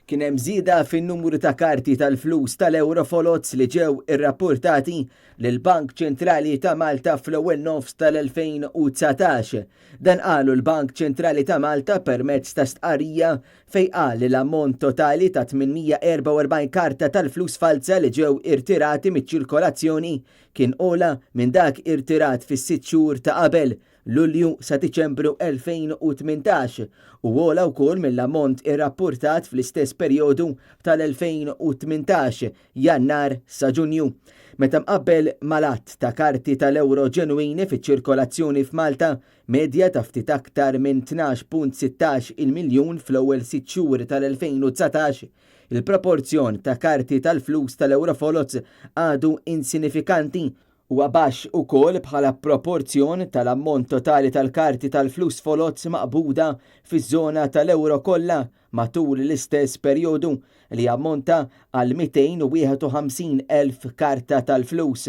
Kien hemm żieda fin-numru ta' karti tal-flus tal-euro foloz li ġew irrappurtati lill-Bank Ċentrali ta' Malta fl-ewwel nofs tal-2019. Dan qalu l-Bank Ċentrali ta' Malta permezz ta' stqarrija fejn qal li l-ammont totali ta' 844 karta tal-flus falza li ġew irtirati miċ-ċirkolazzjoni kien ogħla minn dak irtirat fis-sitt xhur ta' qabel, Lulju sa Diċembru 2018, u ogħla wkoll mill-ammont irrappurtat fl-istess perjodu tal-2018, Jannar sa Ġunju. Meta mqabbel mal-għadd ta' karti tal-euro ġenwini fiċ-ċirkolazzjoni f'Malta, medja ta' ftit aktar minn 12.16 il-miljun fl-ewwel sitt xhur tal-2019, il-proporzjon ta' karti tal-flus tal-euro foloz għadu insinifikanti. Huwa baxx ukoll bħala proporzjon tal-ammont totali tal-karti tal-flus foloz maqbuda fiż-żona tal-euro kollha matul l-istess perjodu, li jammonta għal 251,000 karta tal-flus.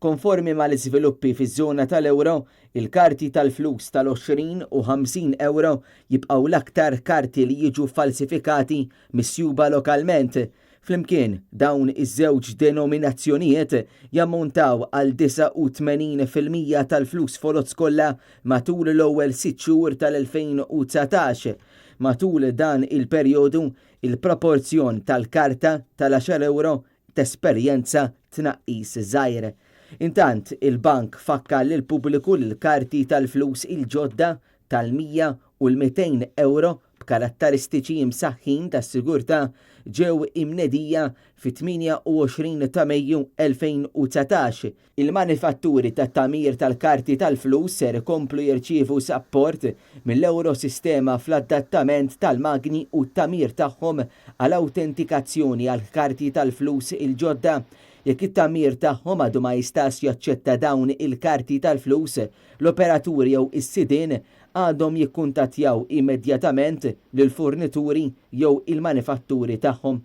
Konformi mal-iżviluppi fiż-żona tal-euro, il-karti tal-flus tal-20 u 50 euro jibqgħu l-aktar karti li jiġu ffalsifikati misjuba lokalment. Flimkien, dawn iż-żewġ denominazzjonijiet jammontaw għal 89% tal-flus foloz kollha matul l-ewwel sitt xhur tal-2019. Matul dan il-perjodu, il-proporzjon tal-karta tal-għaxar ewro tesperjenza tnaqqis żgħir. Intant, il-bank fakkar lill-pubbliku li l-karti tal-flus il-ġodda tal-100 u l-200 ewro b'karatteristiċi msaħħin tas-sigurtà ġew imnedija fit-28 ta' Mejju 2019. Il-manifatturi tat-tagħmir tal-karti tal-flus ser ikomplu jirċievu sapport mill-Eurosistema fl-adattament tal-magni u t-tagħmir tagħhom għal awtentikazzjoni għall-karti tal-flus il-ġodda. Jekk it-tagħmir tagħhom għadu ma jistax jaċċetta dawn il-karti tal-flus, l-operaturi jew is-sidien għandhom jikkuntattjaw immedjatament lill-fornituri jew il-manifatturi tagħhom.